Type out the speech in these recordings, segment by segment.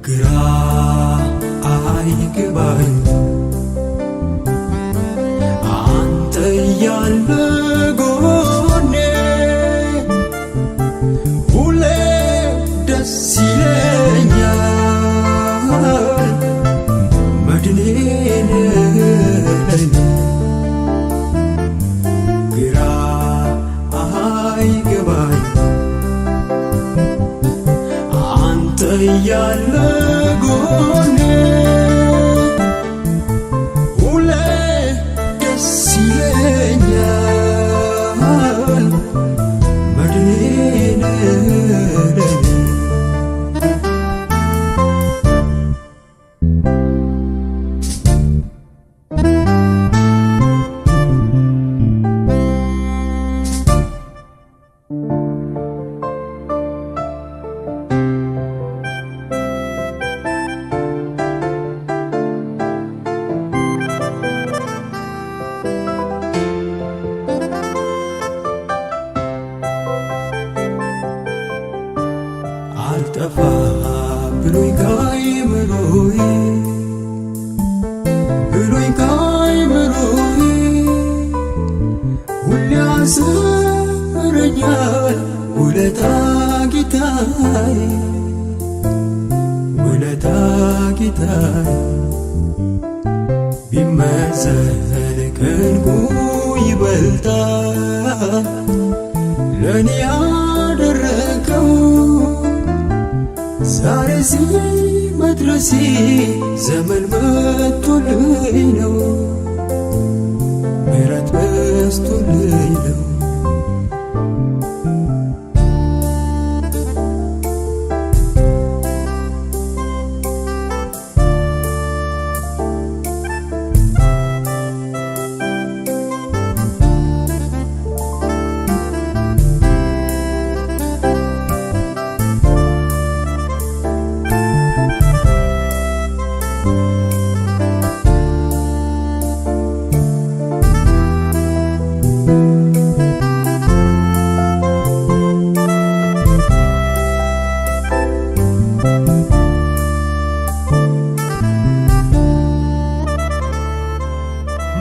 ግራ አይገባኝ፣ አንተ እያለ ጎኔ ሁሌ ደስ ይለኛል። መድኔ ነህ። ግራ አይገባኝ፣ አንተ እያለ ጎኔ ሁሌ ደስ ይለኛል። መድኔ ነህ። አልጠፋ ብሎኝ ካይምሮዬ፣ ብሎኝ ካይምሮዬ፣ ሁሌ ያስረኛል ውለታ ጌታዬ፣ ውለታ ጌታዬ። ቢመዘን ከዕንቁ ይበልጣል ለእኔ ያደረገው። ዛሬ እዚህ መድረሴ ዘመን መጥቶልኝ ነው፣ ምሕረት በዝቶልኝ ነው።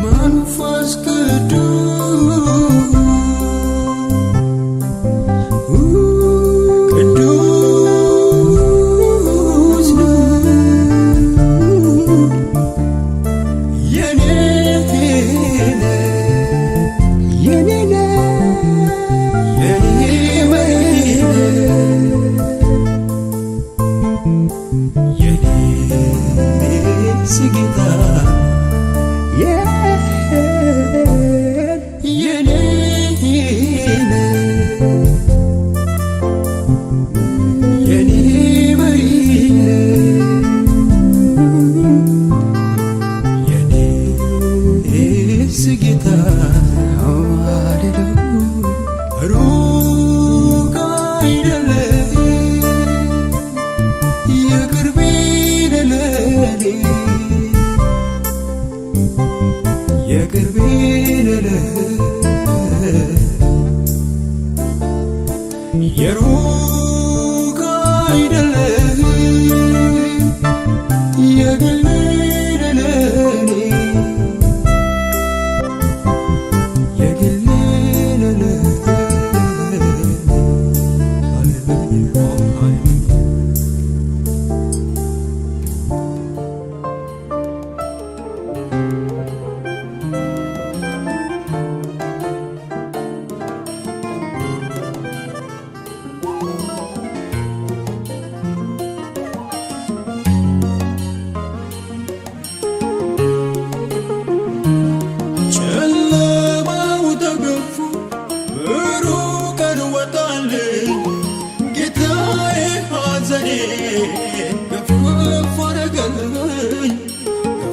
መንፈስ ቅዱስ ቅዱስ ነው፣ የኔ ነህ፣ የኔ ነህ፣ የኔ መሪ የኔስ ጌታ፣ የኔ ነህ፣ የኔ መሪ የኔስ ጌታ። ሩቅ አይደለም፣ የቅርቤ ነህ ለኔ፣ የቅርቤ ነህ። የሩቅ አይደለም፣ የግሌ ነህ ለኔ፣ የግሌ ነህ። ሃሌሉያ። ገፈፍ አረገልኝ፣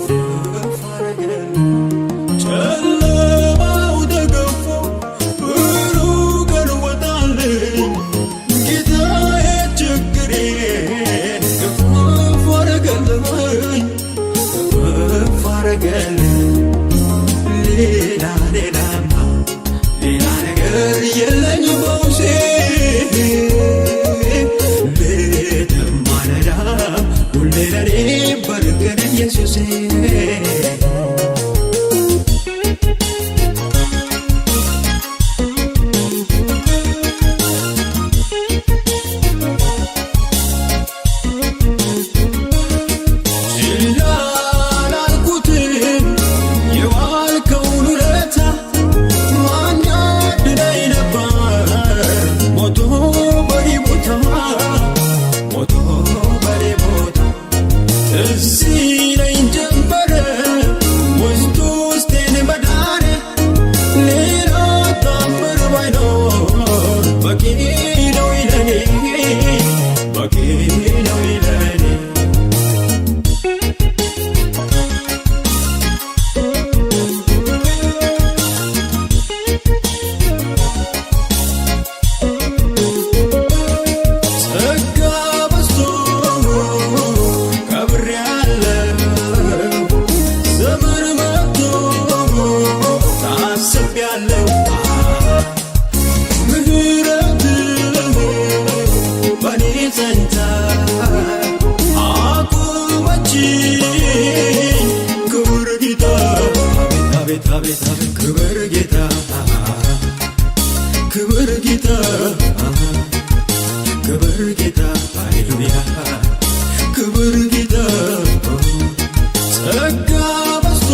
ገፈፍ አረገልኝ። ጨለማው ተገፎ ብሩህ ቀን ወጣልኝ፣ ጌታዬ ችግሬን ገፈፍ አረገልኝ፣ ገፈፍ አረገልኝ። ሌላ ሌላማ ሌላ ነገር የለኝም በውሴ፣ ሌትም ማለዳም ሁሌ ለኔ በርቅን ኢየሱሴ። ችላ ላልኩትም የዋልከውን ውለታ፣ ማን ያድነኝ ነበር ሞቶ በኔ ቦታ፣ ሞቶ በኔ ቦታ? ትዝ ይለኝ ጀመረ ውስጥ ውስጤን መዳኔ፣ ሌላ ታምር ባይኖር በቂ ነው ለኔ፣ በቂ ነው ለኔ። ጸጋ በዝቶ ከብሬያለሁ፣ ዘመን መጥቶ ታስቤያለሁ። ምህረት በኔ ጸንታ አቆመችኝ። ክብር ጌታ፣ አቤት አቤት አቤት፣ ክብር ጌታ፣ ክብር ጌታ፣ ክብር ጌታ፣ ሃሌሉያ፣ ክብር ጌታ። ጸጋ በዝቶ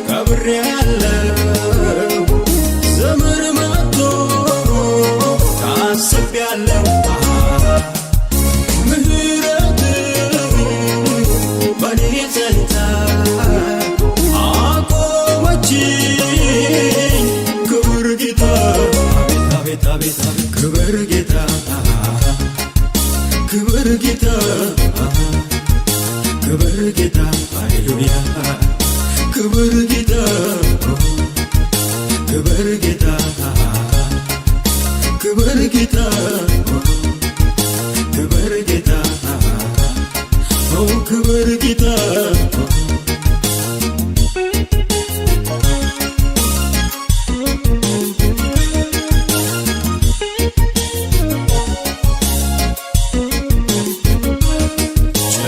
ከብሬያለሁ፣ ዘመን መጥቶ ታስቤያለሁ። ምህረት በኔ ጸንታ አቆመችኝ። ክብር ጌታ፣ አቤት አቤት አቤት፣ ክብር ጌታ፣ ክብር ጌታ፣ ክብር ጌታ፣ ሃሌሉያ፣ ክብር ጌታ፣ ክብር ጌታ፣ ክብር ጌታ፣ ክብር ጌታ፣ ኦ ክብር ጌታ።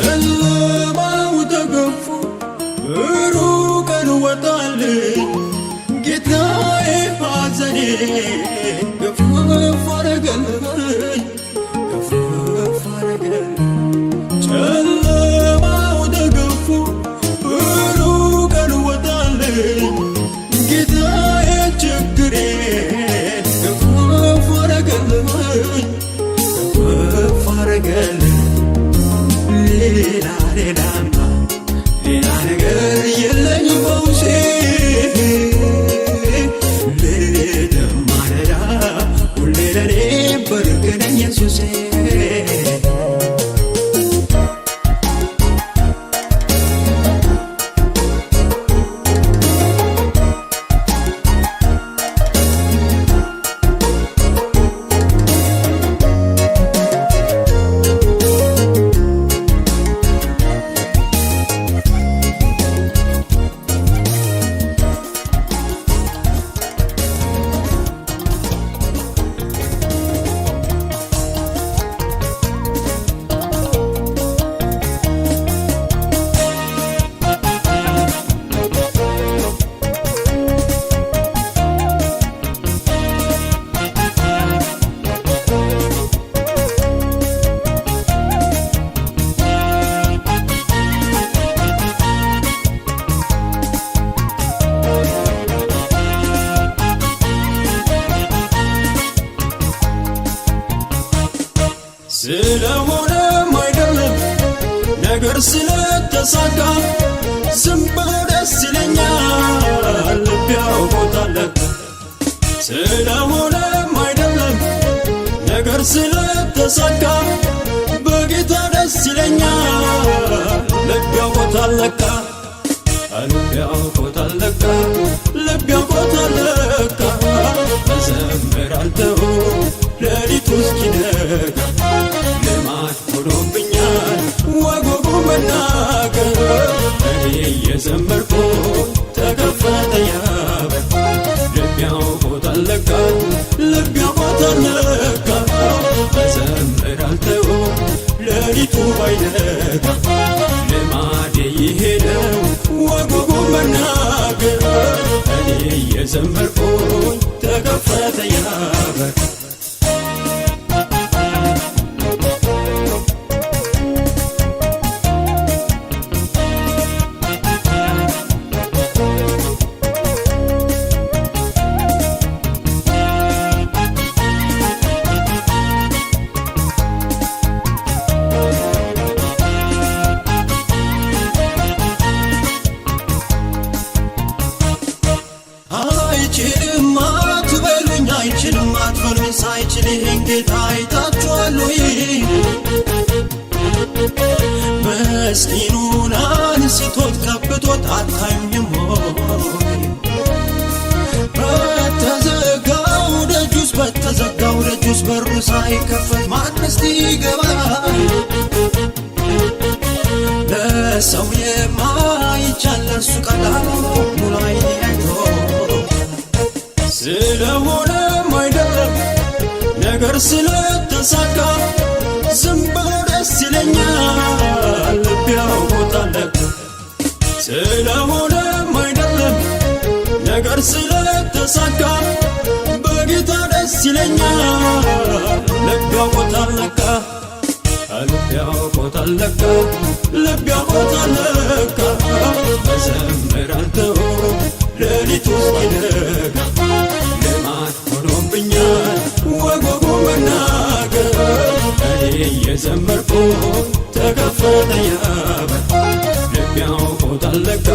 ጨለማው ተገፎ ብሩህ ቀን ወጣልኝ፣ ጌታዬ ሐዘኔን ገፈፍ አረገልኝ፣ ገፈፍ አረገልኝ። ጨለማው ተገፎ ብሩህ ቀን ወጣልኝ፣ ጌታዬ ችግሬን ገፈፍ አረገልኝ፣ ገፈፍ አረገልኝ። ሌላ ሌላማ ሌላ ነገር የለኝም በውሴ፣ ሌትም ማለዳ ሁሌ ለኔ በርቅን ኢየሱሴ። ስለሆነም አይደለም ነገር ስለተሳካ፣ ዝም ብሎ ደስ ይለኛል፣ ልብ ያውቆታል። ስለሆነም አይደለም ነገር ስለተሳካ በጌታ ደስ ይለኛል። ልብ ያውቆታል ለካ፣ ልብ ያውቆታል ለካ፣ ልብ ያውቆታል ለካ። እዘምራለሁ ሌሊቱ እስኪነጋ፣ ልማድ ሆኖብኛል ወግ መናገር። እኔ እየዘመርኩ ተከፈተ ያ በር። ልብ ያውቆታል ለካ፣ ልብ ያውቆታል ለካ። እዘምራለሁ ሌሊቱ ባይነጋ፣ ልማዴ ይሄ ነው ወግ መናገር። እኔ እየዘመርኩኝ ተከፈተ ያ በር። አይችልም አትበሉኝ፣ አይችልም አትበሉኝ፣ ሳይችል ይህን ጌታ አይታችኋል ወይ? ምስኪኑን አንስቶት ቀብቶት አታዩኝም ወይ? በተዘጋው ደጁስ፣ በተዘጋው ደጁስ በሩ ሳይከፈት ማንስ ይገባል? ለሰው የማይቻል ለእርሱ ቀላል ሆኖ ሙሉ ዓይኔ አይቶ። ስለሆነም አይደለም ነገር ስለተሳካ ዝም ብሎ ደስ ይለኛል። ልብ ያውቆታል ለካ። ስለሆነም አይደለም ነገር ስለተሳካ በጌታ ደስ ይለኛል። ልብ ያውቆታል ለካ፣ ልብ ያውቆታል ለካ፣ ልብ ያውቆታል ለካ። እዘምራለሁ ሌሊቱ እስኪነጋ፣ ልማድ ሆኖብኛል ወግ መናገር። እኔ እየዘመርኩ ተከፈተ ያ በር። ልብ ያውቆታል ለካ፣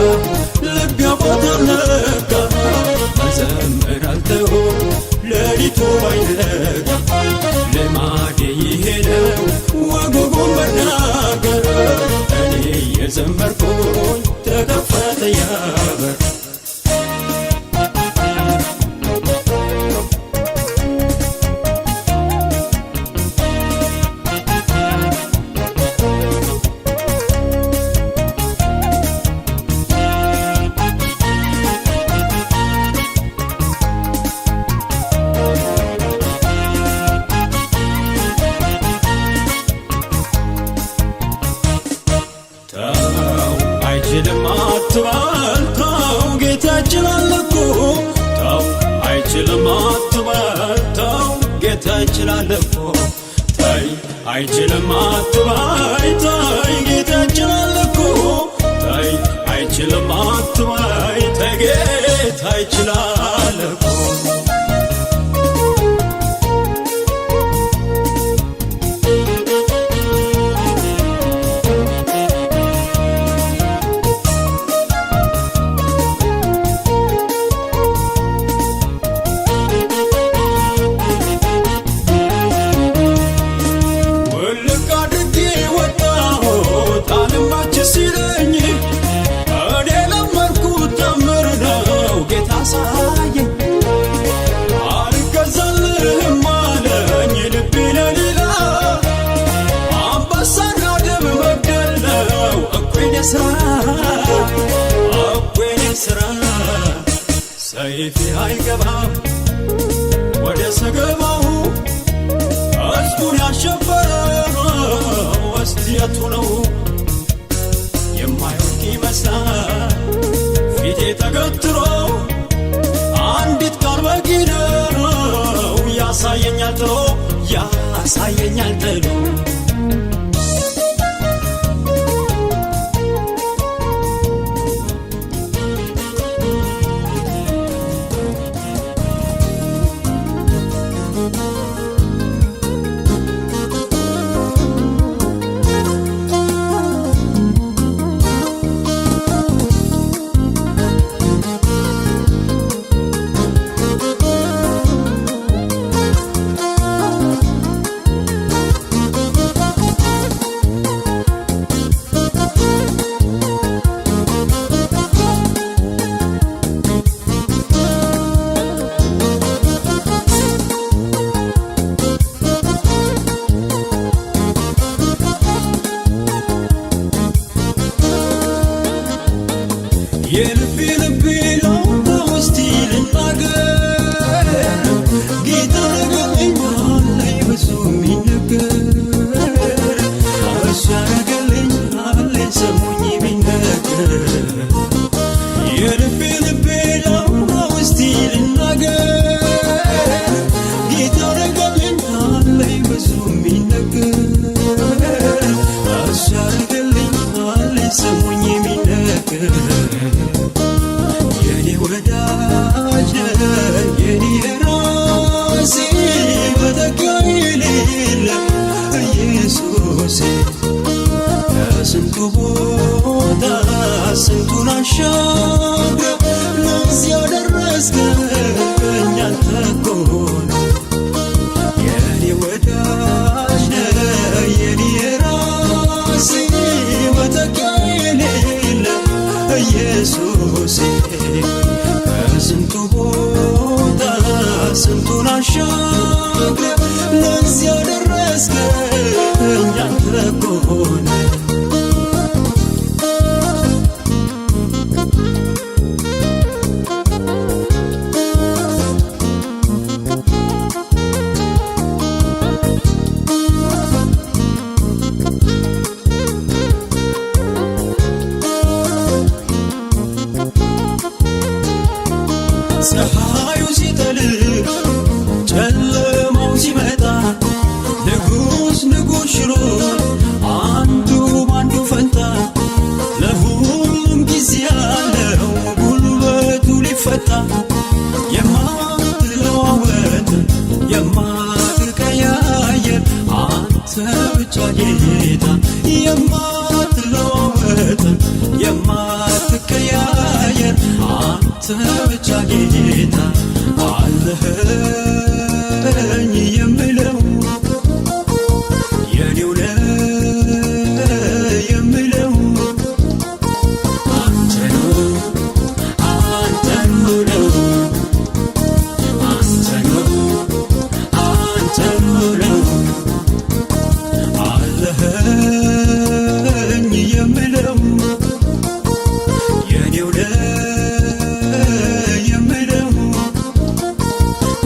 ልብ ያውቆታል ለካ። እዘምራለሁ ሌሊቱ ባይነጋ፣ ልማዴ ይሄ ነው ወግ መናገር። እኔ እየዘመርኩኝ ተከፈተ ያ በር። ተው አይችልም አትበል፣ ተው ጌታ ይችላል እኮ። ተው አይችልም አትበል፣ ተው ጌታ ይችላል እኮ። ተይ አይችልም አትበይ፣ ተይ ጌታ ይችላል እኮ። ተይ አይችልም አትበይ፣ ተይ ጌታ ይችላል እኮ። ውልቅ አድርጌ ወጣሁት አልመች ሲለኝ፣ እኔ ለመድኩት ታምር ነው ጌታ አሳየኝ። አልገዛልህም አለኝ ልቤ ለሌላ፣ አንበሳና ድብ መግደል ነው እኮ የኔ ስራ፣ እኮ የኔ ስራ። ሰይፌ አይገባም ወደ ሰገባው፣ ሕዝቡን ያሸበረው እስቲ የቱ ነው? የማይወድቅ ይመስላል ፊቴ ተገትሮ፣ አንዲት ቃል በቂ ነው ያሳየኛል ጥሎ፣ ያሳየኛል ጥሎ። የልቤ ልቤ ላውራ እስቲ ልናገር፣ ጌታ ያረገልኝ አለኝ ብዙ የሚነገር፣ እሱ ያረገልኝ አለኝ ስሙኝ የሚነገር። የኔ ወዳጅ የኔ ራሴ፣ መተኪያ የሌለ ኢየሱሴ። ከስንቱ ቦታ ስንቱን አሻግረህ ለዚህ ያደረስከኝ አንተ እኮ ነህ። የኔ ወዳጅ ነህ የኔ ራሴ፣ መተኪያ የሌለ ኢየሱሴ። ከስንቱ ቦታ ስንቱን አሻግረህ ለዚህ ያደረስከኝ አንተ እኮ ነህ። ፀሐዩ ሲጠልቅ ጨለማው ሲመጣ፣ ንጉሥ ንጉሥ ሽሮ አንዱ ባንዱ ፈንታ፣ ለሁሉም ጊዜ ያለው ጉልበቱ ሊፈታ፣ የማትለዋወጥ የማትቀያየር አንተ ብቻ ጌታ፣ የማትለዋወጥ የማትቀያየር አንተ ብቻ ጌታ። አለኸኝ የምለው፣ የኔው ነህ የምለው፣ አንተኑ አንተኑ ነው፣ አንተኑ አንተኑ ነው። አለኸኝ የምለው፣ የኔው ነህ የምለው፣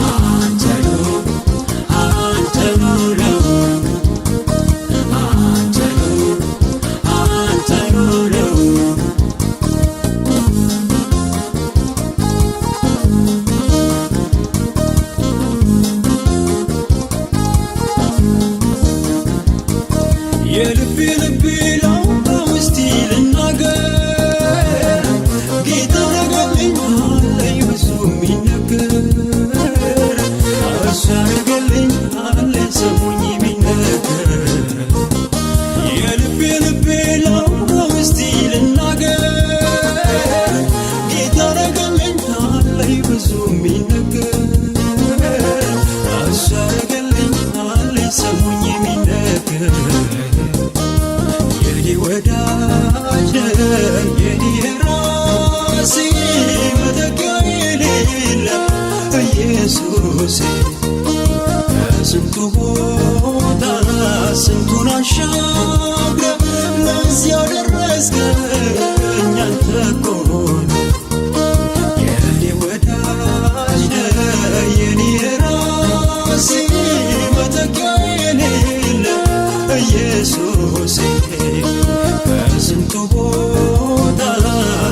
አንተኑ አንተኑ ነው፣ አንተኑ አንተኑ ነው። የልቤ ልቤ ላውራ እስቲ ልናገር፣ ጌታ ያረገልኝ አለኝ ብዙ የሚነገር፣ እሱ ያረገልኝ አለኝ ስሙኝ የሚነገር። የልቤ ልቤ ላውራ እስቲ ልናገር፣ ጌታ ያረገልኝ አለኝ ብዙ የሚነገር፣ እሱ ያረገልኝ አለኝ ስሙኝ የሚነገር። የኔ ወዳጅ ነህ የኔ ራሴ፣ መተኪያ የሌለ ኢየሱሴ። ከስንቱ ቦታ ስንቱን አሻግረህ ለዚህ ያደረስከኝ አንተ እኮ ነህ። የኔ ወዳጅ ነህ የኔ ራሴ፣ መተኪያ የሌለ ኢየሱሴ። ከስንቱ ቦታ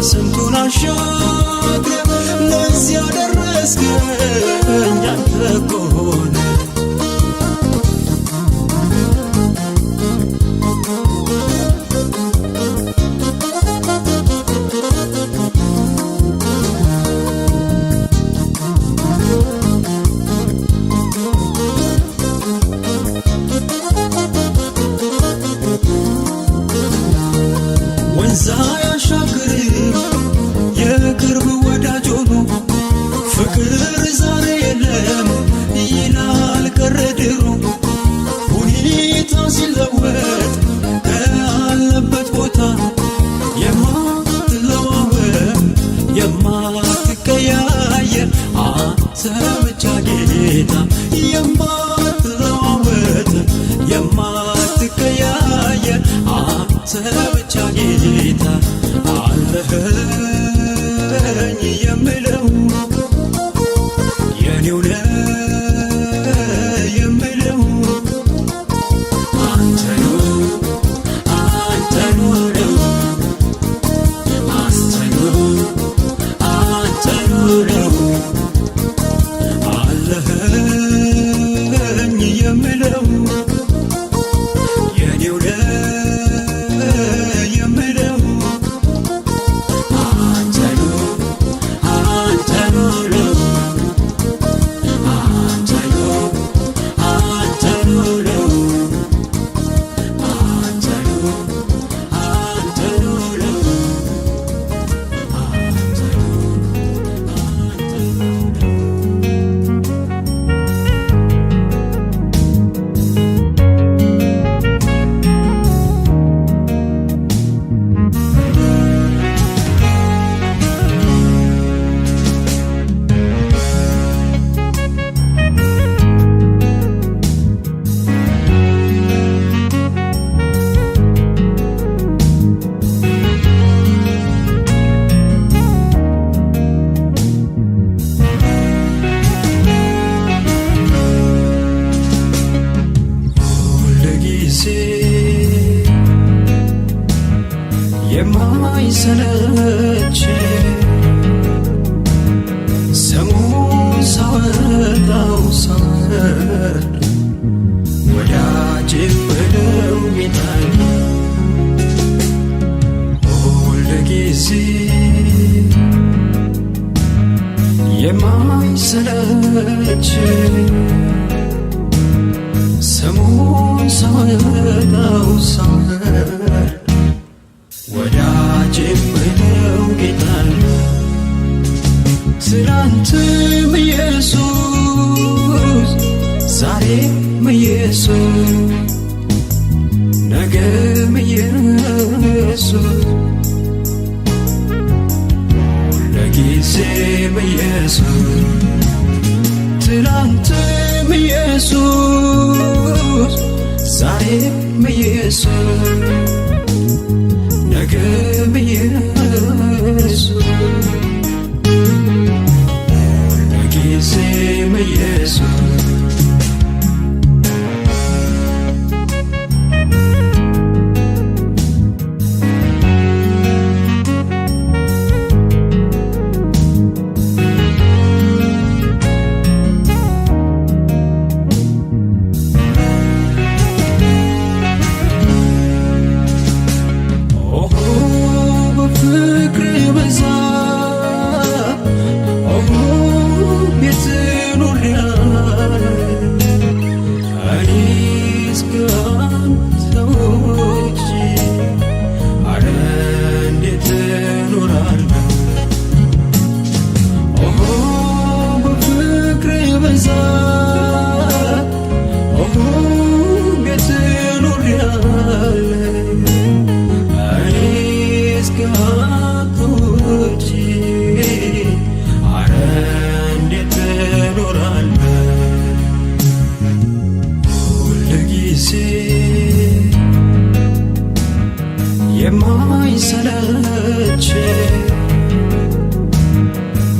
ስንቱን አሻግረህ ለዚህ ያደረስከኝ አንተ እኮ ነህ። ወንዝ አያሻግርም የቅርብ ወዳጅ ሆኖ፣ ፍቅር ዛሬ የለም ይላል ቀረ ድሮ። ሁኔታ ሲለወጥ ከአለበት ቦታ፣ የማትለዋወጥ የማትቀያየር አንተ ብቻ ጌታ፣ የማትለዋወጥ የማትቀያየር አንተ ብቻ ጌታ። አለኸኝ የምለው፣ የኔው ነህ የምለው፣ አንተኑ አንተኑ ነው። የማይሰለች ስሙን ሳወጣው ሳወርድ ወዳጄ የምለው ጌታዬ ሁል ጊዜ የማይሰለች ስሙን ሳወጣው ሳወርድ ወዳጄ የምለው ጌታዬ ትናንትም ኢየሱስ ዛሬም ኢየሱስ ነገም ኢየሱስ ሁልጊዜም ኢየሱስ ትናንትም ኢየሱስ ዛሬም ኢየሱስ ነገም ኢየሱስ ሁልጊዜም ኢየሱስ። ኦሆ በፍቅር ብዛት፣ ኦሆ ቤት ኖሬያለሁ፣ እኔስ ከአንተ ውጪ ኧረ እንዴት እኖራለሁ? ኦሆ በፍቅር ብዛት፣ ኦሆ ቤት ኖሬያለሁ፣ እኔስ ከአንተ ውጪ ኧረ እንዴት እኖራለሁ? ሁል ጊዜ የማይሰለች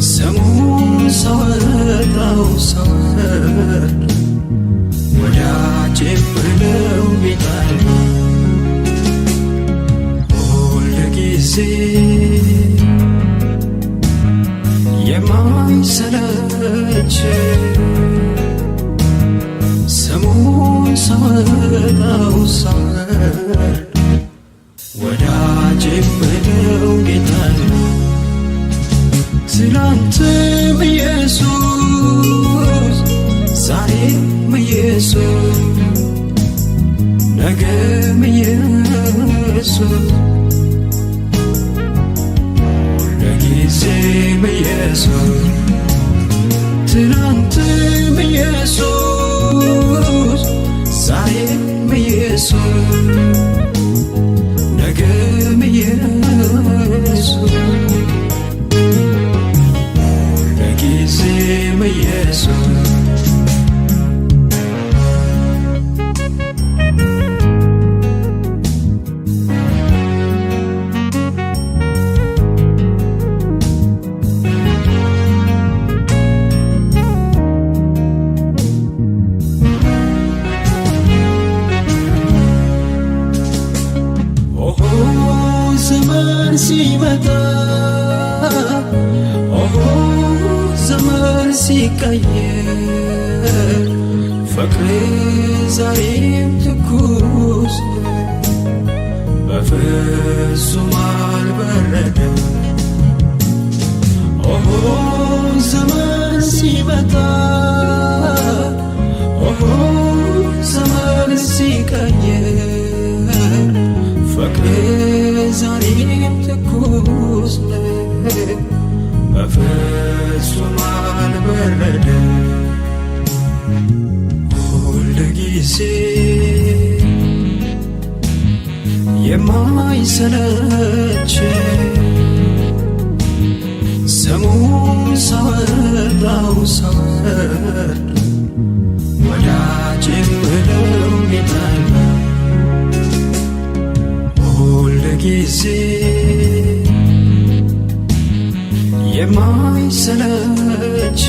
ስሙን ሳወጣው ሳወርድ ወዳጄ የምለው ጌታዬ ሁል ጊዜ የማይሰለች ስሙን ሳወጣው ሳወርድ ወዳጄ የምለው ጌታዬ ትናንትም ኢየሱስ ዛሬም ኢየሱስ ነገም ኢየሱስ ሁልጊዜም ኢየሱስ ትናንትም ኢየሱስ ዛሬም ኢየሱስ ነገም ኢየሱስ ሁልጊዜም ኢየሱስ። ኦሆ ዘመን ሲመጣ፣ ኦሆ ዘመን ሲቀየር ፍቅር ዛሬም ትኩስ በፍጹም አልበረደም። ኦሆ ዘመን ሲመጣ፣ ኦሆ ዘመን ሲቀየር ፍቅር ዛሬም ትኩስ በፍጹም አልበረደም። ሁል ጊዜ የማይሰለች ስሙን ሳወጣው ሳወርድ ወዳጄ የምለው ጌታዬ ሁል ጊዜ የማይሰለች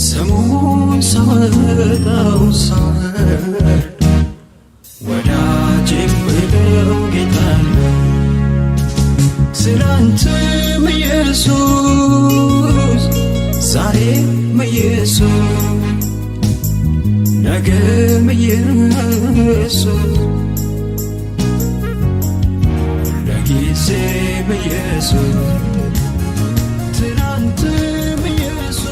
ስሙን ሳወጣው ሳወርድ ወዳጄ የምለው ኢየሱስ፣ ዛሬም ኢየሱስ፣ ነገም ኢየሱስ፣ ለጊዜም ኢየሱስ፣ ትናንትም ኢየሱስ፣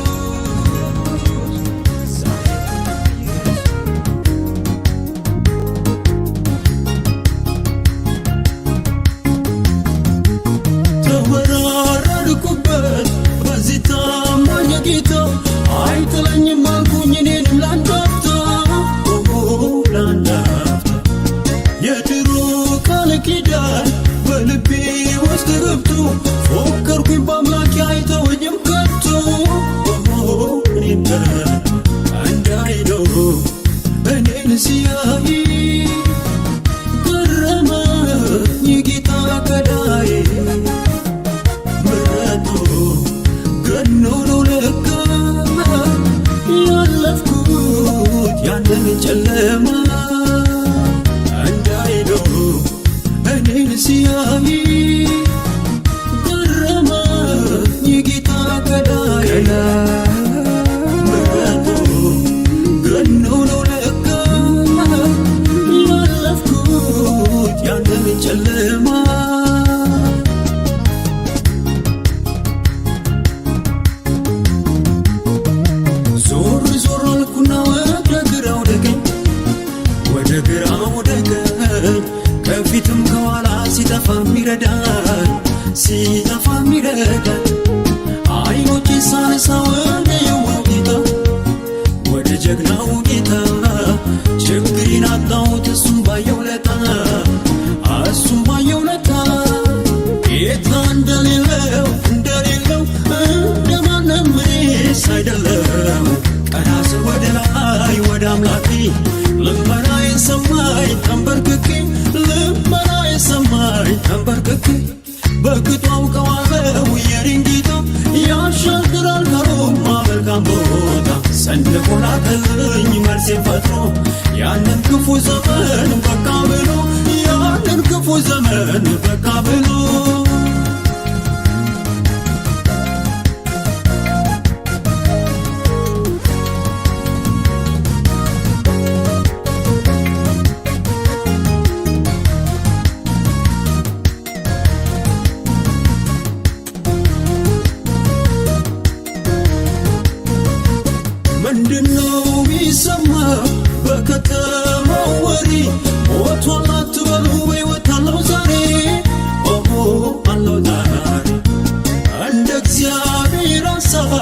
ዛሬም ኢየሱስ። ተወራረድኩበት በዚህ ታማኝ ጌታ፣ አይጥለኝም አልኩኝ እኔንም ለአንድ አፍታ፣ ለአንድ አፍታ። የድሮ ቃል ኪዳን በልቤ ውስጥ ገብቶ ፎከርኩኝ በአምላኬ አይተወኝም ከቶ። እኔም ከቶ እንዳይለው እኔን ሲያይ ገረመኝ ጌታ ከላይ፣ ምሕረቱ ገኖ ነው ለካ። ያለፍኩት ያንን ጨለማ እንዳይለው እኔን ሲያይ ገረመኝ ጌታ ከላይ፣ ምሕረቱ ገኖ ነው ለካ። ያለፍኩት ያንን ጨለማ። ዞር ዞር አልኩና ወደ ግራ ወደ ቀኝ፣ ወደ ግራ ወደ ቀኝ፣ ከፊትም ከኋላ ሲጠፋ ሚረዳኝ፣ ሲጠፋ ሚረዳኝ፣ አይኖቼን ሳነሳ ወደ የዋው ጌታ፣ ወደ ጀግናው ጌታ፣ ችግሬን አጣሁት እሱም ባየው ለታ፣ እሱም ባየው ለታ። ጌታ እንደሌለው እንደሌለው እንደማንም እኔስ አይደለም። ቀና ስል ወደ ላይ ወደ አምላኬ ልመናዬን ሰማኝ ተንበርክኬ፣ ልመናዬን ሰማኝ ተንበርክኬ። በቅጡ አውቀዋለሁ የኔን ጌታ፣ ያሻግራል ከሮማ መልካም ቦታ። ሰንቆ ላከልኝ መልሴን ፈጥሮ፣ ያንን ክፉ ዘመን በቃ ብሎ፣ ያንን ክፉ ዘመን በቃ ብሎ። ምንድነው ሚሰማ በከተማው ወሬ? ሞቷል አትበሉ፣ በሕይወት አለው ዛሬ፣ ኦሆ አለው ዛሬ። እንደ እግዚአብሔር ሐሳብ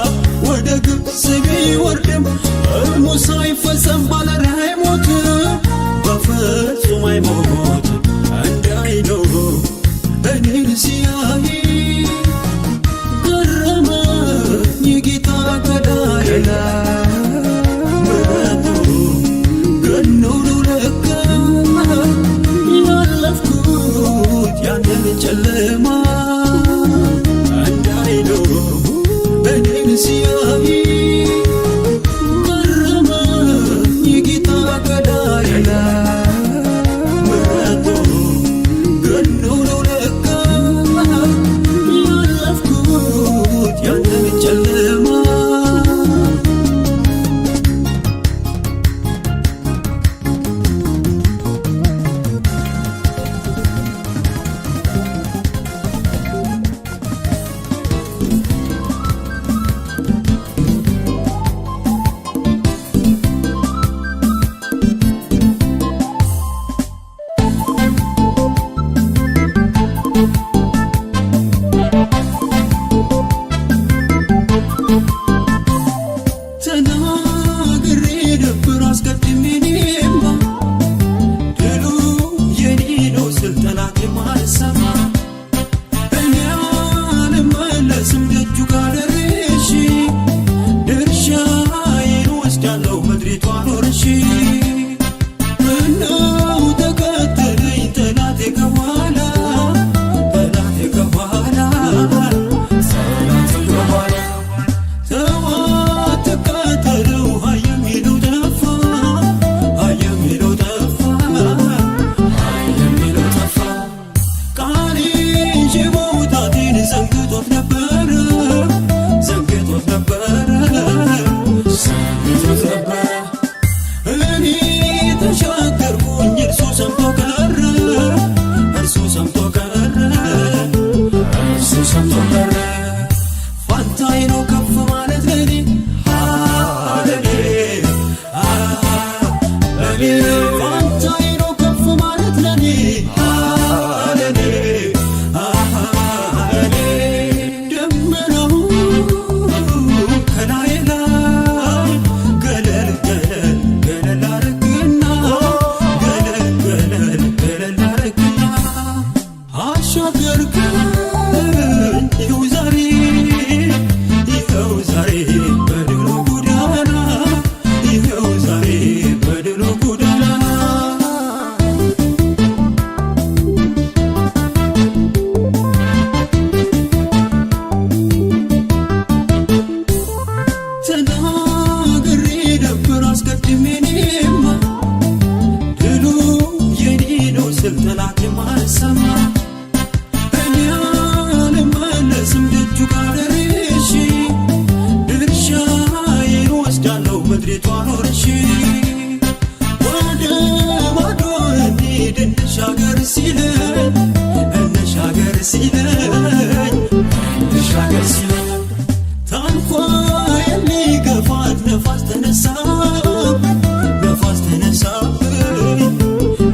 ወደ ግብፅ ቢወርድም ሕልሙ ሳይፈጸም ባለራዕይ አይሞትም፣ በፍጹም አይሞትም። እንዳይለው እኔን ሲያይ ገረመኝ ጌታ ከላይ፣ ምሕረቱ ገኖ ነው ለካ። ያለፍኩት ያንን ጨለማ እንዳይለው እኔን ሲያይ ገረመኝ ጌታ ከላይ፣ ምሕረቱ ገኖ ነው ለካ። ያለፍኩት ያንን ጨለማ። የማልሰማ። እኔ አልመለስም ደጁ ጋር ደርሼ፣ ድርሻዬን ወስዳለሁ ምድሪቷን ወርሼ። ወደ ማዶ እንሂድ እንሻገር ሲለኝ፣ እንሻገር ሲለኝ፣ እንሻገር ሲለኝ፣ ታንኳዬን ሊገፋት ነፋስ ተነሳ፣ ነፋስ ተነሳብኝ፣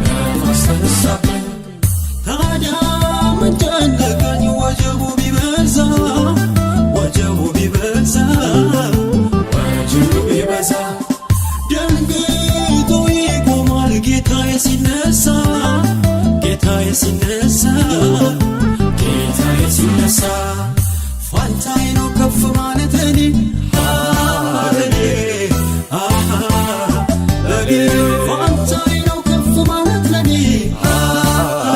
ነፋስ ተነሳብኝ። ታዲያ ምን ጨነቀኝ ወጀቡ ቢበዛ፣ ወጀቡ ቢበዛ፣ ወጀቡ ቢበዛ። ደንግጦ ይቆማል ጌታዬ ሲነሳ፣ ጌታዬ ሲነሳ፣ ጌታዬ ሲነሳ። ፋንታዬ ነው ከፍ ማለት ለኔ፣ ለኔ፣ ለኔ። ፋንታዬ ነው ከፍ ማለት ለኔ፣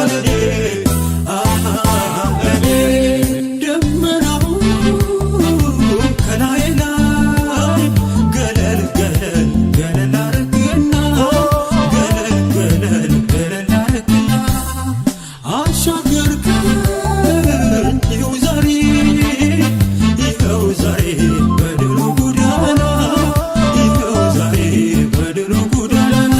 ለኔ፣ ለኔ። ደመናው ከላይ ላይ ገለል ገለል ገለል አረግና፣ ገለል ገለል ገለል አረግና፣ አሻገርከን ይኸው ዛሬ፣ ይኸው ዛሬ በድሉ ጎዳና፣ ይኸው ዛሬ በድሉ ጎዳና።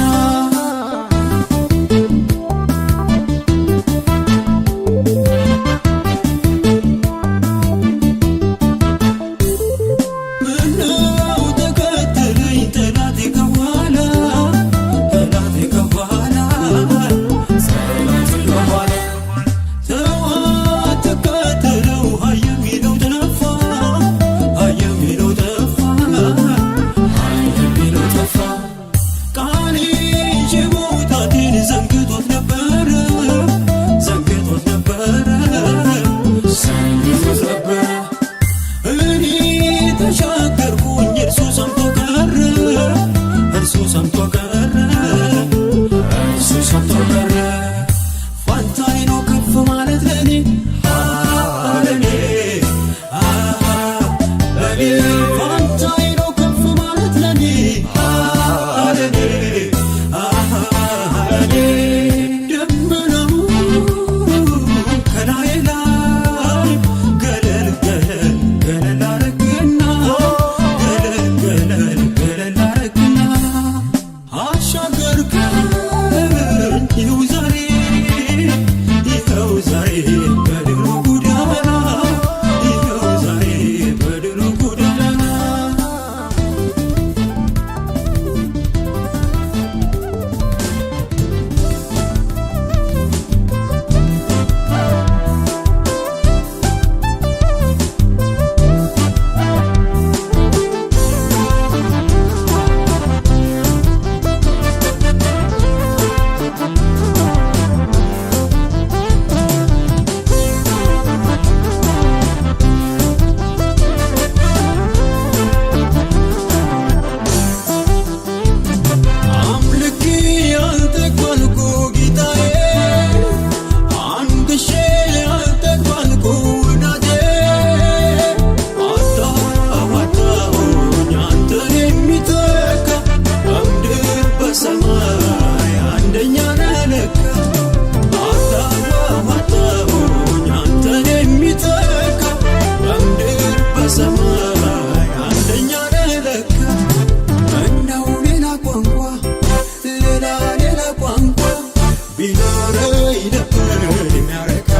ምነው ተከተለኝ ጠላቴ ከኋላ፣ ጠላቴ ከኋላ፣ ጠላቴ ከኋላ። ተው አትከተለው ሃይ የሚለው ጠፋ፣ ሃይ የሚለው ጠፋ፣ ሃይ የሚለው ጠፋ። ቃል ይዤ መውጣቴን ዘንግቶት ነበረ፣ ዘንግቶት ነበረ፣ ዘንግቶት ነበረ። እኔ ተሻገርኩኝ እርሱ ሰምቶ ቀረ፣ እርሱ ሰምቶ ቀረ፣ እርሱ ሰምቶ ቀረ። ፋንታዬ ነው ከፍ ማለት ለኔ፣ ለኔ፣ ለኔ። ፋንታዬ ነው ከፍ ማለት ለኔ፣ ለኔ፣ ለኔ። ደመናው ከላይ ላይ ገለል ገለል ገለል አረግና፣ ገለል ገለል ገለል አረግና፣ አሻገርከን ይኸው ዛሬ፣ ይኸው ዛሬ በድሉ ጎዳና፣ ይኸው ዛሬ በድሉ ጎዳና። አምልኬ ያልጠግባልኩ ጌታዬ፣ አንግሼ ያልጠግባልኩ ወዳጄ። አጣሁ፣ አጣሁኝ አንተን የሚተካ፣ በምድር በሰማይ አንደኛ ነህ ለካ። አጣሁ፣ አጣሁኝ አንተን የሚተካ፣ በምድር በሰማይ አንደኛ ነህ ለካ። ምነው ሌላ ቋንቋ፣ ሌላ ሌላ ቋንቋ ቢኖረኝ ነበር የሚያረካ፣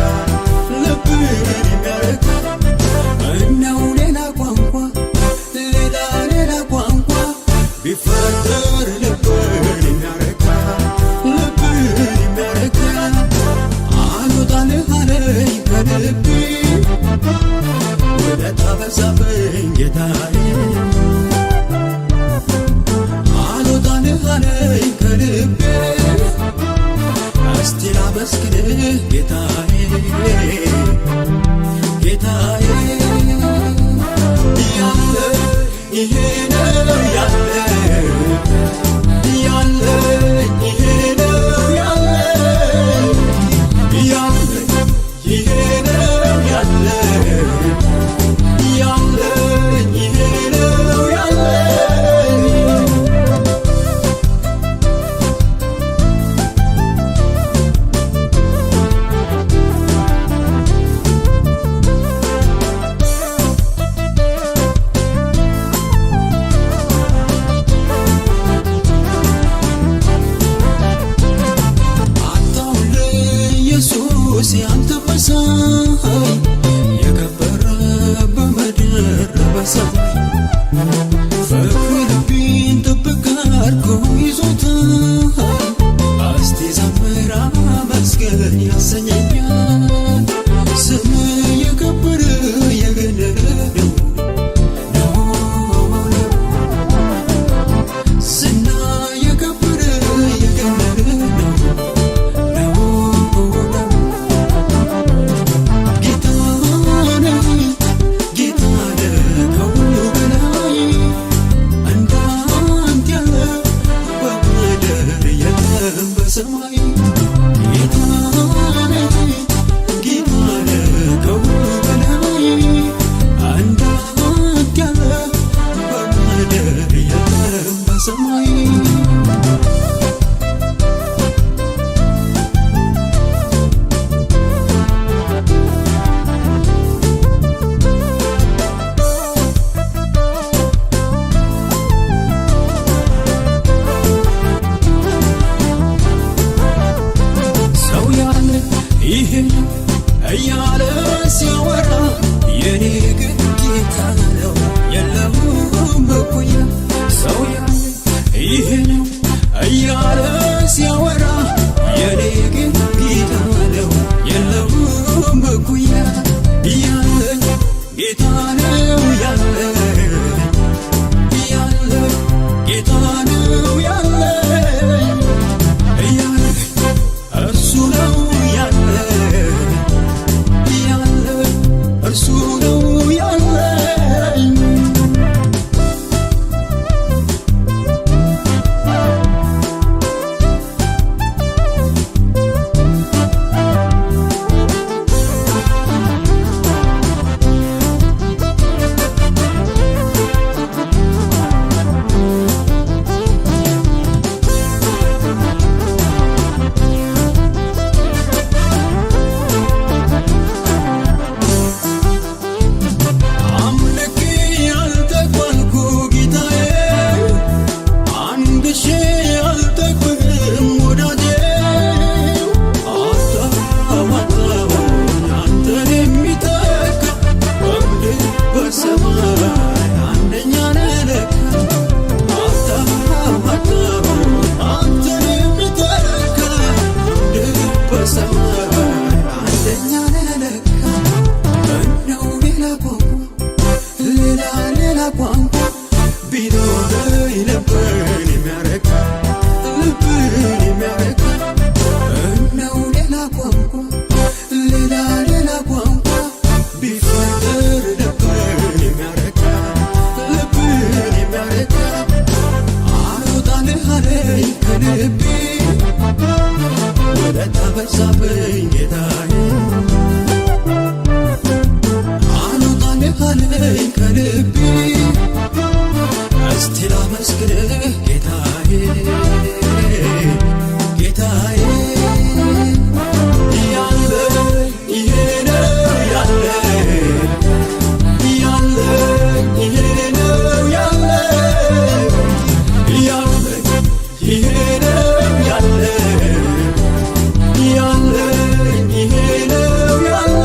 ልብን የሚያረካ። ምነው ሌላ ቋንቋ፣ ሌላ ሌላ ቋንቋ ቢፈጠር ልብን የሚያረካ፣ ልብን የሚያረካ። አልወጣልህ አለኝ ከልቤ፣ ውለታ በዛብኝ ጌታዬ። አልወጣልህ አለኝ ከልቤ፣ እስቲ ላመስግንህ ጌታዬ፣ ጌታዬ። ያለ ይሄ ነው ያለ፣ ያለ ይሄ ነው ያለ፣ ያለ ይሄ ነው ያለ፣ ያለ ይሄ ነው ያለ። ኢየሱስ ያንተ መሳይ የከበረ በምድር በሰማይ ፍቅር ልቤን ጥብቅ አድርጎ ይዞታል። እስቲ ዘምር አመስግን ያሰኘኛል። ስም የከበረ የገነነ ነው ነው ዝና የከበረ የገነነ ነው ነው ነው። ጌታ ነህ፣ ጌታ ነህ ከሁሉ በላይ፣ እንዳንተ ያለ በምድር የለም በሰማይ። ጌታ ነህ፣ ጌታ ነህ ከሁሉ በላይ፣ እንዳንተ ያለ በምድር የለም በሰማይ። ሰው ያለ ይሄ ነው እያለ ሲያወራ፣ የኔ ግን ጌታ ነው፣ የለውም እኩያ። ሰው ያለ ይሄ ነው እያለ ሲያወራ፣ የኔ ግን ጌታ ነው፣ የለውም እኩያ። ያለ ጌታ ነው፣ ያለ ያለ ጌታ ነው፣ ያለ ያለ እርሱ ነው፣ ያለ ያለ እርሱ ነው ያለ። አምልኬ ያልጠግባልኩ ጌታዬ፣ አንግሼ አልጠግብህም ወዳጄ። አጣሁ አንተን የሚተካ በምድር በሰማይ፣ አንደኛ ነህ ለካ። አጣሁ አንተን የሚተካ በምድር በሰማይ፣ አንደኛ ነህ ለካ። ምነው ሌላ ቋንቋ፣ ሌላ ሌላ ቋንቋ ቢኖረኝ ነበር የሚያረካ፣ ልብን የሚያረካ። ምነው ሌላ ቋንቋ፣ ሌላ ሌላ ቋንቋ ቢፈጠር ነበር የሚያረካ፣ ልብን የሚያረካ። አልወጣልህ አለኝ ከልቤ፣ ውለታ በዛብኝ ጌታዬ። አልወጣልህ አለኝ ከልቤ፣ እስቲ ላመስግንህ ጌታዬ፣ ጌታዬ። ያለ ይሄ ነው፣ ያለ ያለ ይሄ ነው፣ ያለ ያለ ይሄ ነው፣ ያለ ያለ ይሄ ነው ያለ።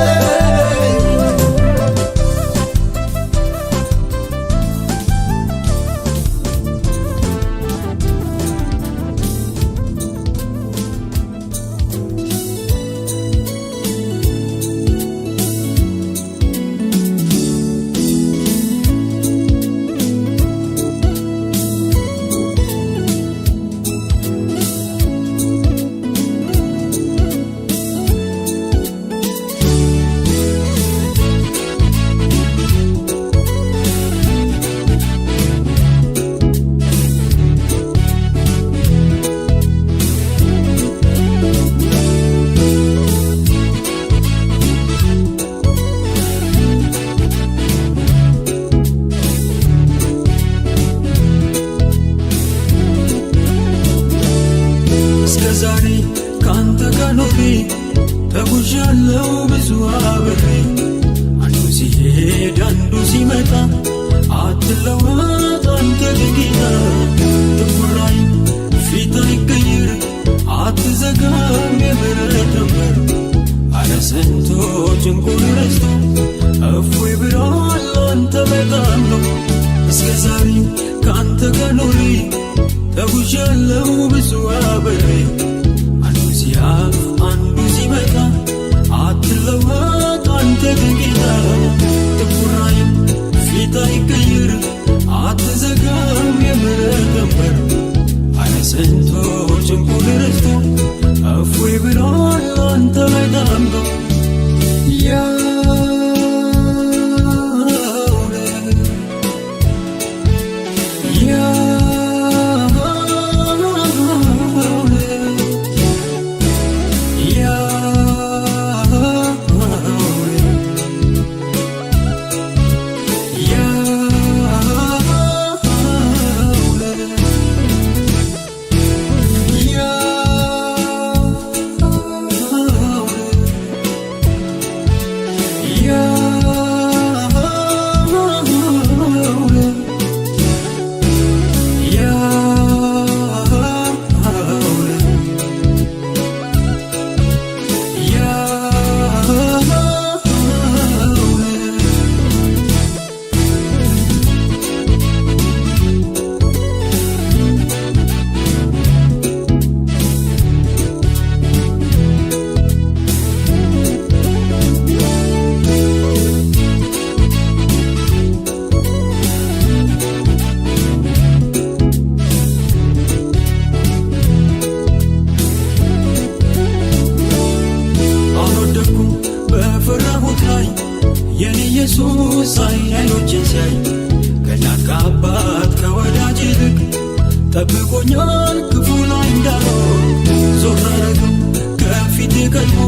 እስከ ዛሬ ከአንተ ጋር ኖሬ ተጉዣለሁ ብዙ አብሬ። አንዱ ሲሄድ አንዱ ሲመጣ አትለወጥ አንተ ግን ጌታ። ትኩራይ ፊት አይቀይር፣ አትዘጋም የምህረት በር። አረ ስንቱ ጭንቁን ረስቶ እፎይ ብሏል አንተ በጣም ነው። እስከ ዛሬ ከአንተ ጋር ኖሬ ተጉዣለሁ ብዙ አብሬ። አንዱ ሲያልፍ አንዱ ሲመጣ አትለወጥ አንተ ግን ጌታ። ጥቁር አይን ፊት አይቀይር፣ አትዘጋም የምህረትን በር። አረ ስንቱ ጭንቁን ረስቶ እፎይ ብሏል አንተ ላይ ታምኖ። ያው ነህ፣ ያው ነህ፣ ያው ነህ፣ ያው ነህ፣ ያው ነህ፣ ያው ነህ፣ ያው ነህ፣ ያው ነህ። አልወደኩም በፈራሁት ላይ፣ የኔ ኢየሱስ አይን አይኖቼን ሲያይ ከእናት ከአባት ከወዳጅ ይልቅ ጠብቆኛል ክፉ ላይ እንዳልሆን። ዞር አረገው ከፊቴ ቀድሞ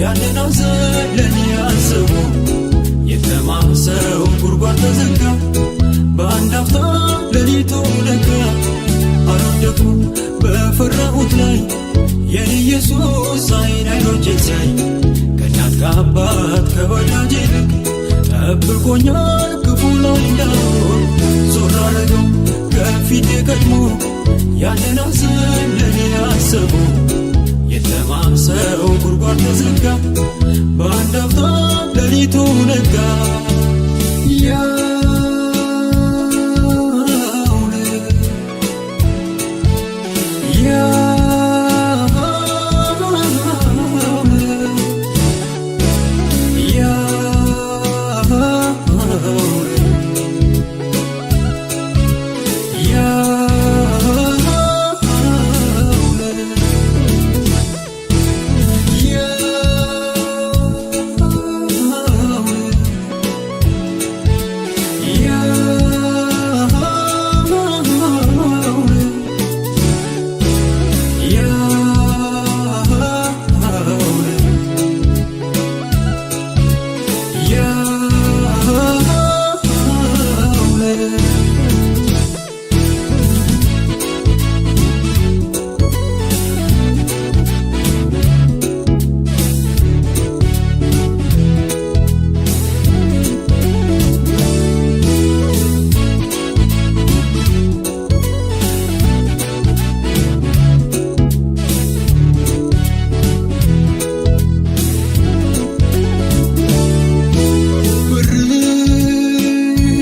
ያንን ሐዘን ለኔ አስቦ። የተማሰው ጉድጓድ ተዘጋ፣ በአንድ አፍታ ሌሊቱ ነጋ። አልወደኩም በፈራሁት ላይ፣ የኔ ኢየሱስ አይን አይኖቼን ሲያይ ከእናት ከአባት ከወዳጅ ይልቅ ጠብቆኛል ክፉ ላይ እንዳልሆን። ዞር አረገው ከፊቴ ቀድሞ ያንን ሐዘን ለኔ አስቦ። የተማሰው ጉድጓድ ተዘጋ፣ በአንድ አፍታ ሌሊቱ ነጋ። ያው ነህ፣ ያው ነህ፣ ያው ነህ፣ ያው ነህ፣ ያው ነህ፣ ያው ነህ፣ ያው ነህ፣ ያው ነህ።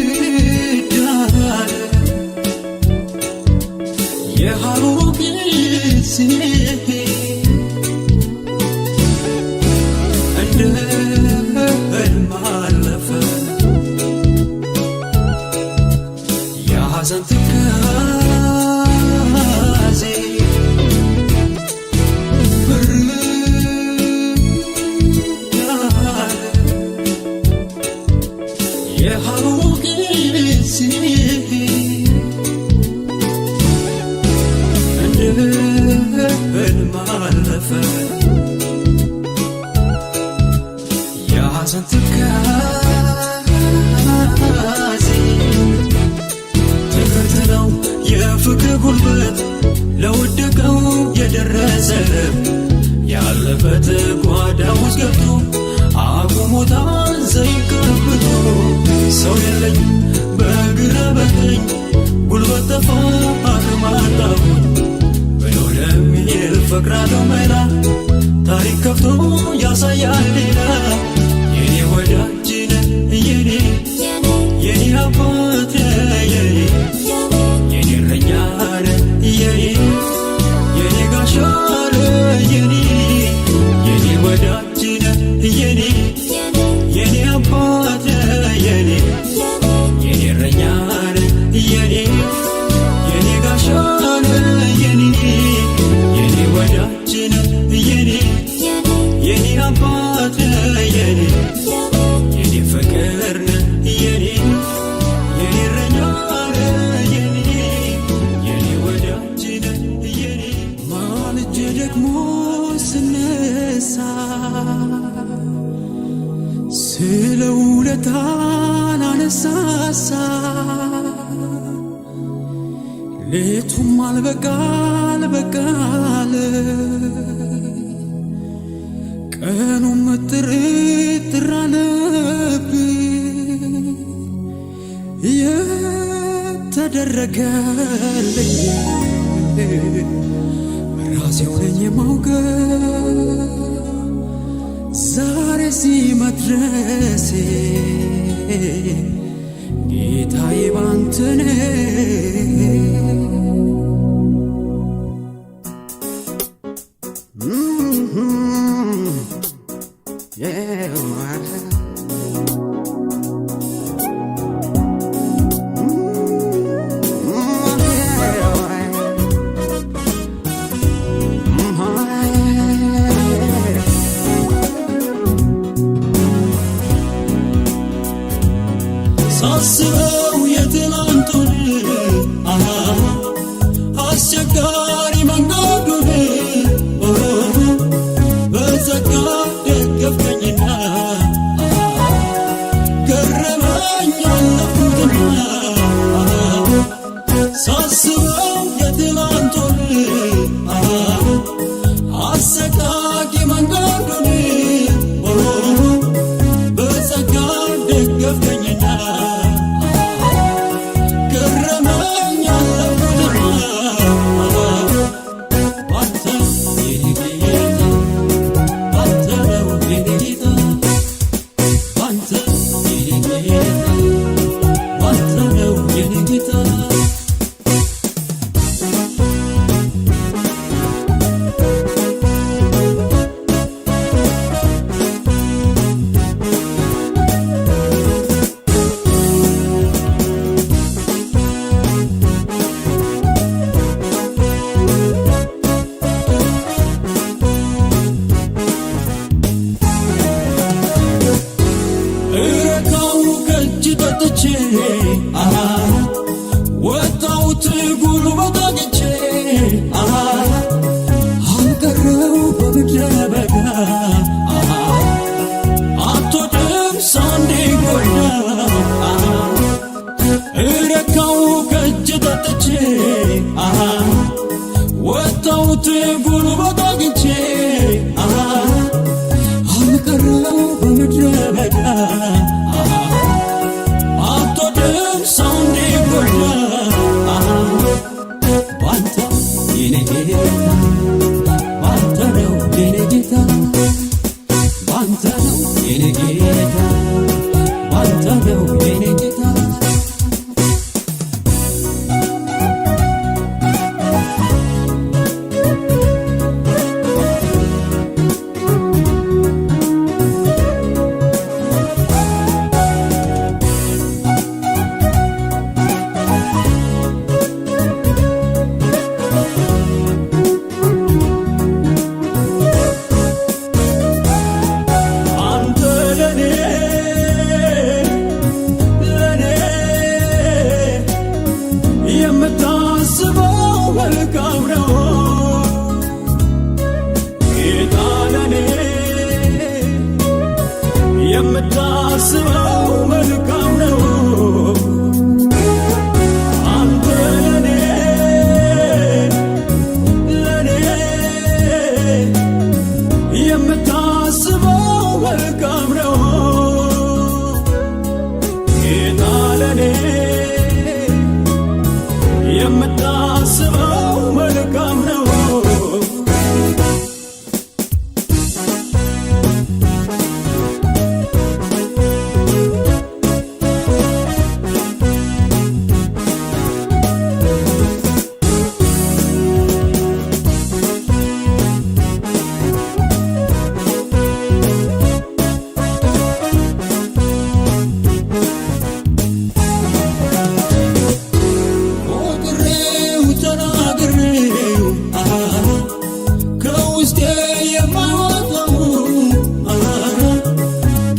ብርድ አለ የሐሩሩ ጊዜ፣ እንደ ሕልም አለፈ የሐዘን ትካዜ። ብርድ አለ የሐሩሩ ጊዜ፣ እንደ ሕልም አለፈ የሐዘን ትካዜ። ትምህርት ነው የፍቅር ጉልበት ለወደቀው የደረሰ፣ ያለበት ጓዳ ውስጥ ገብቶ አቁሞታል ዘይት ቀብቶ። ሰው የለኝ በግራ በቀኝ፣ ጉልበት ጠፋ አቅም አጣሁኝ ብሎ ለሚል ፈቅራለሁ መላ ታሪክ ከፍቶ ያሳ ያሳያል ሌላ። የኔ ወዳጅ ነህ የኔ፣ የኔ አባት ነህ የኔ፣ የኔ እረኛ ነህ የኔ፣ የኔ ጋሻ ነህ የኔ፣ የኔ ወዳጅ ነህ የኔ፣ የኔ አባት ነህ የኔ፣ የኔ እረኛ ነህ የኔ፣ የኔ ጋሻ ነህ የኔ፣ የኔ ወዳጅ ነህ የኔ፣ የኔ አባት ነህ የኔ፣ የኔ ፍቅር ነህ የኔ፣ የኔ እረኛ ነህ የኔ፣ የኔ ወዳጅ ነህ የኔ። ማልጄ ደግሞ ስነሳ ስለ ውለታ ላነሳሳ ሌቱም አልበቃል በቃል ቀኑም ጥርጥር አለብኝ የተደረገልኝ ራሴው ነኝ የማውቀው ዛሬ እዚህ መድረሴ ጌታዬ ባንተ ነው። Yeah. ሳስበው የትላንቱን አሃ አስቸጋሪ መንገዱን በጸጋ ደገፍከኝና ገረመኝ አለፍኩትና። ሳስበው የትላንቱን አሃ አሰቃቂ መንገዱን በጸጋ ደገፍከኝና ገረመኝ አለፍኩትና። ባንተ የኔ ጌታ፣ ባንተ ነው የኔ ጌታ፣ ባንተ የኔ ጌታ፣ ባንተ ነው የኔ ጌታ። እረካው ከእጅ ጠጥቼ አሃ ወጣሁት ጉልበት አግኝቼ አሃ አልቀረው በምድረ በዳ አሃ አትወድም ሳንዴ ጎዳ አሃ እረካው ከእጅ ጠጥቼ አሃ ወጣሁት ጉልበት አግኝቼ አሃ አልቀረው በምድረ በዳ አትወድም ሰው እንዲጎዳ ባንተ የኔ ጌታ፣ ባንተ ነው የኔ ጌታ፣ ባንተ ነው የኔ ጌታ፣ ባንተ ነው የኔ ጌታ። አንተ ለኔ ለኔ የምታስበው መልካም ነው ጌታ፣ ለኔ የምታስበው መልካም ነው። አንተ ለኔ ለኔ የምታስበው መልካም ነው ጌታ፣ ለኔ የምታስበው መልካም ነው። የማይወጣው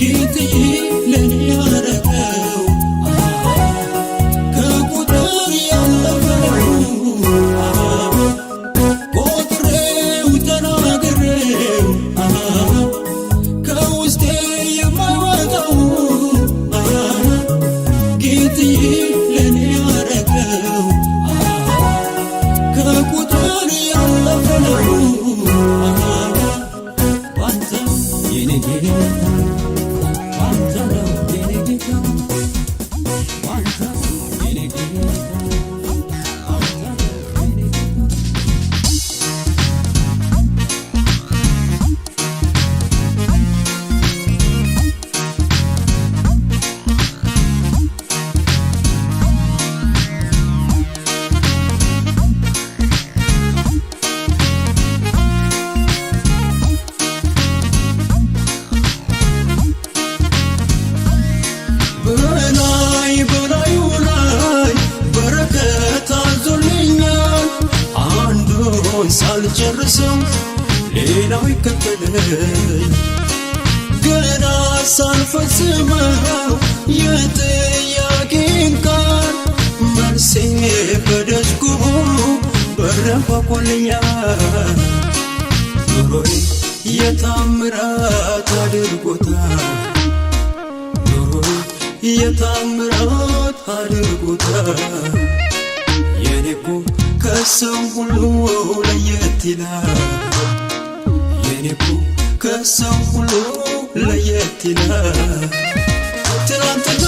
ጌትዬ ለኔ ያረገው ከቁጥር ያለፈ ነው። ቆጥሬው ተናግሬው ከውስጤ የማይወጣው ጌትዬ ለኔ ያረገው ከቁጥር ያለፈ ነው። ባንተ የኔ ጌታ፣ ባንተ ነው የኔ ጌታ፣ ባንተ የኔ ጌታ፣ ባንተ ነው የኔ ጌታ። በላይ በላዩ ላይ በረከት አዞልኛል። አንዱን ሳልጨርሰው ሌላው ይከተለኝ። ገና ሳልፈጽመው የጥያቄን ቃል መልሴ በደጅ ቆሞ በር አንኳኳልኛል። ኑሮዬ የታምራት አድርጎታል። ኑሮዬ የታምራት አድርጎታል። የኔ እኮ ከሰው ሁሉ ለየት ይላል። የኔ እኮ ከሰው ሁሉ ለየት ይላል። ትናንትና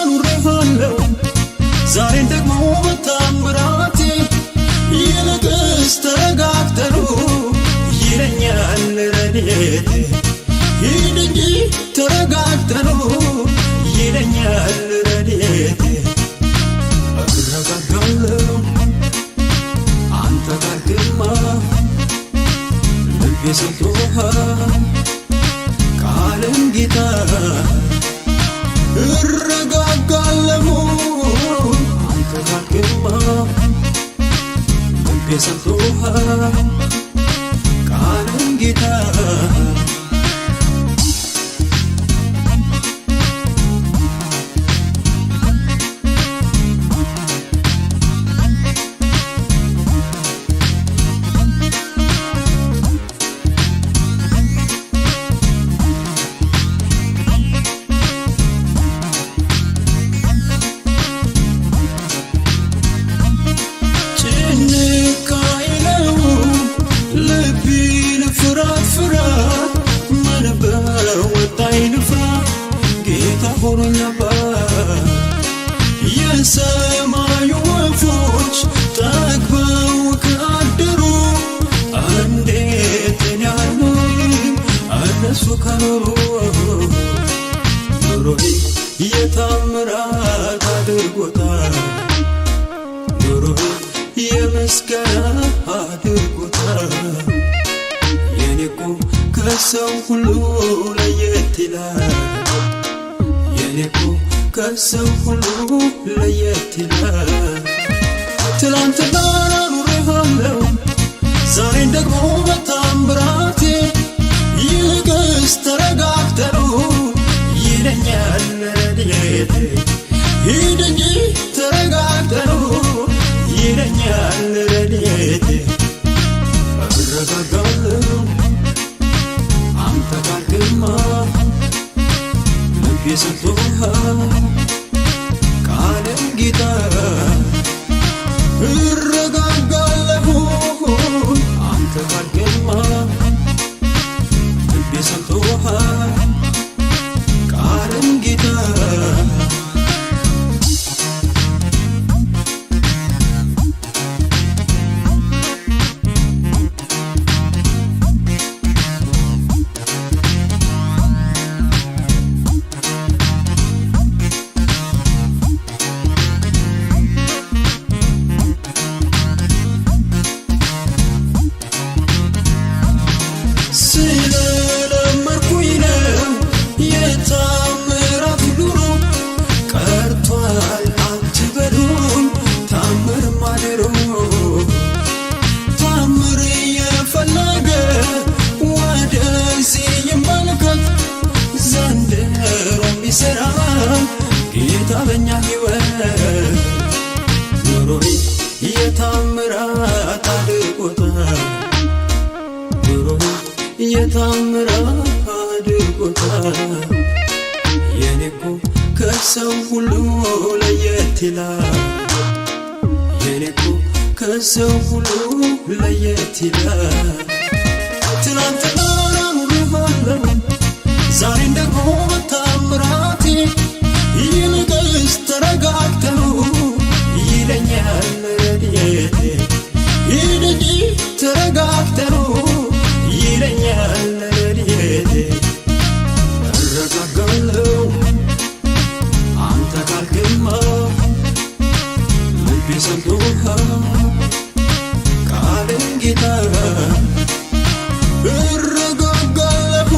ኑሬሃለሁ፣ ዛሬን ደግሞ በታምራቴ። ይልቅስ ተረጋግተኑ ይለኛል ረድኤቴ። ሂድ እንጂ ተረጋግተኑ ይለኛል ረድኤቴ። እረጋጋለሁ አንተ ጋር ግማ፣ ልቤ ሰምቶሃል ቃልን ጌታ። እረጋጋለሁ አንተ ጋር ግማ፣ ልቤ ሰምቶሃል ቃልን ጌታ። ጭንቅ አይለውም ልቤን ፍርሃት ፍርሃት። ምን በወጣኝ ልፍራ፣ ጌታ ሆኖኝ አባት። የሰማዩ ወፎች ጠግበው ካደሩ እንዴት እኔ አልኖርም እነሱ ከኖሩ? ኑሮዬ የታምራት አድርጎታል። ኑሮዬ የምስጋና አድርጎታል። የኔ እኮ ከሰው ሁሉ ለየት ይላል። የኔ እኮ ከሰው ሁሉ ለየት ይላል። ትላንትና ኑሬሃለሁ፣ ዛሬን ደግሞ በታምራቴ። ይልቅስ ተረጋግተኑ ይለኛል ረድኤቴ። ሂድ እንጂ ተረጋግተኑ ይለኛል ረድኤቴ። እረጋጋለሁ አንተ ካልክማ፣ ልቤ ሰምቶሃል ቃልን ጌታ። እረጋጋለሁ አንተ ካልክማ፣ ልቤ ሰምቶሃል ቃልን ጌታ። ታምር አድርጎታል። የኔ እኮ ከሰው ሁሉ ለየት ይላል። የኔ እኮ ከሰው ሁሉ ለየት ይላል። ትናንትና ኑሬዋለሁ፣ ዛሬን ደግሞ በታምራቴ። ይልቅስ ተረጋግተው ይለኛል ረድኤቴ። ሂድ እንጂ ተረጋግተው ይለኛል ረድኤቴ። እረጋጋለሁ አንተ ካልክማ፣ ልቤ ሰምቶሃል ቃልን ጌታ። እረጋጋለሁ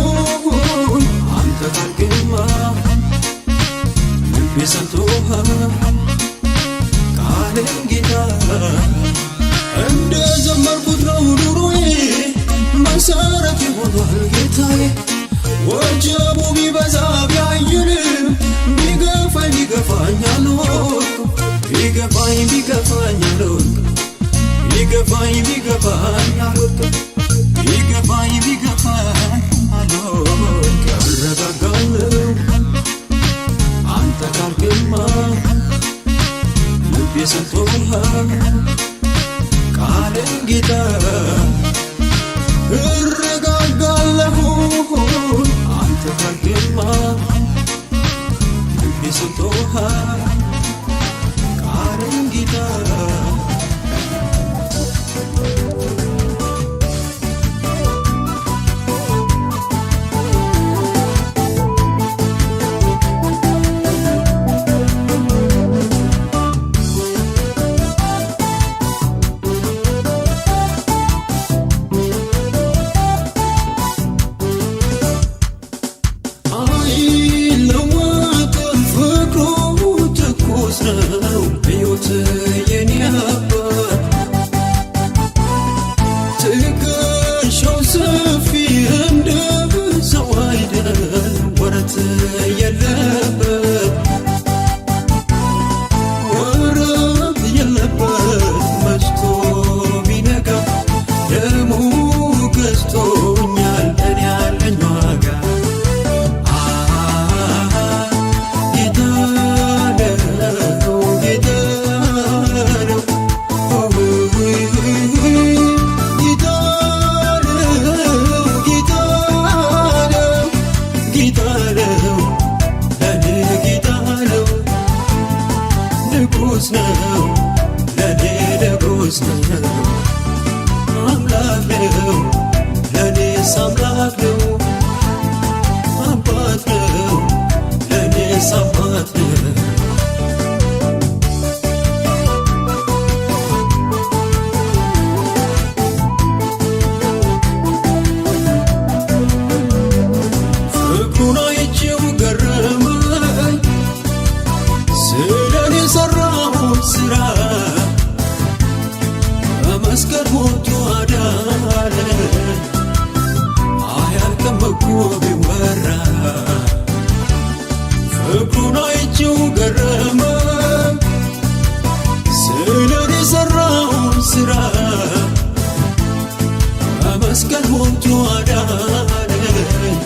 አንተ ካልክማ፣ ልቤ ሰምቶሃል ቃልን ጌታ። እንደ ዘመርኩት ነው ኑሮዬ፣ መሰረት ሆኗል ጌታዬ። ወጀቡ ቢበዛ ቢያይልም፣ ቢገፋኝ ቢገፋኝ አልወድቅም። ቢገፋኝ ቢገፋኝ አልወድቅም። ቢገፋኝ ቢገፋኝ አልወድቅም። ቢገፋኝ ቢገፋኝ አልወድቅም። እረጋጋለሁ አንተ ካልክማ፣ ልቤ ሰምቶሃል ቃልን ጌታ። እረጋጋለሁ አንተ ካልክማ፣ ልቤ ሰምቶሃል ቃልን ጌታ። አይለወጥም ፍቅሩ፣ ትኩስ ነው ሕይወት የኔ አባት። ትከሻው ሰፊ እንደ ሰው አይደል፣ ወረት የለበት፣ ወረት የለበት። መሽቶ ቢነጋ ደሙ ገዝቶኛል፣ እኔ ያለኝ ዋጋ። ጌታ ነው፣ ጌታ ነው፣ ጌታ ነው፣ ጌታ ነው፣ ጌታ ነው፣ ለኔ ጌታ ነው፣ ንጉሥ ነው፣ ለኔ ንጉሥ ነው፣ አምላክ ነው፣ ለኔስ አምላክ ነው፣ አባት ነው፣ ለኔስ አባት ነው። ፍቅሩን አይቼው ገረመኝ፣ ስለኔ የሠራውን ሥራ። በመስቀል ሞቶ አዳነኝ፣ አያልቅም እኮ ቢወራ። ፍቅሩን አይቼው ገረመኝ፣ ስለኔ የሠራውን ሥራ። በመስቀል ሞቶ አዳነኝ፣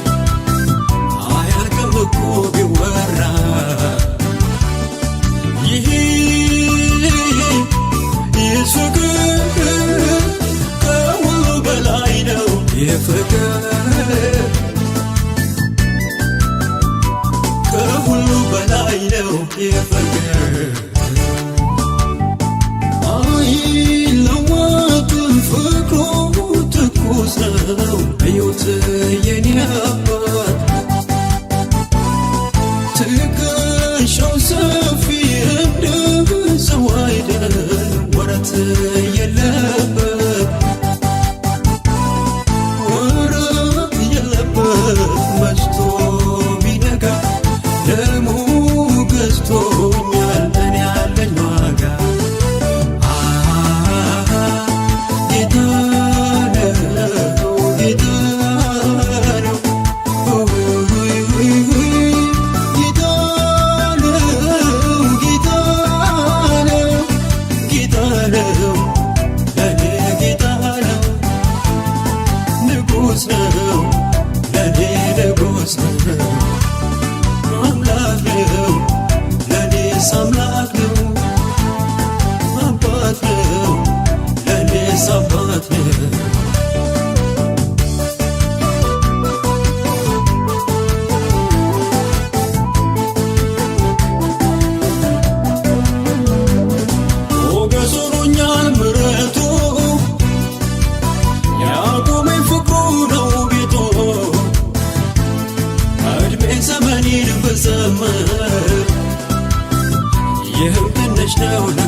ነው።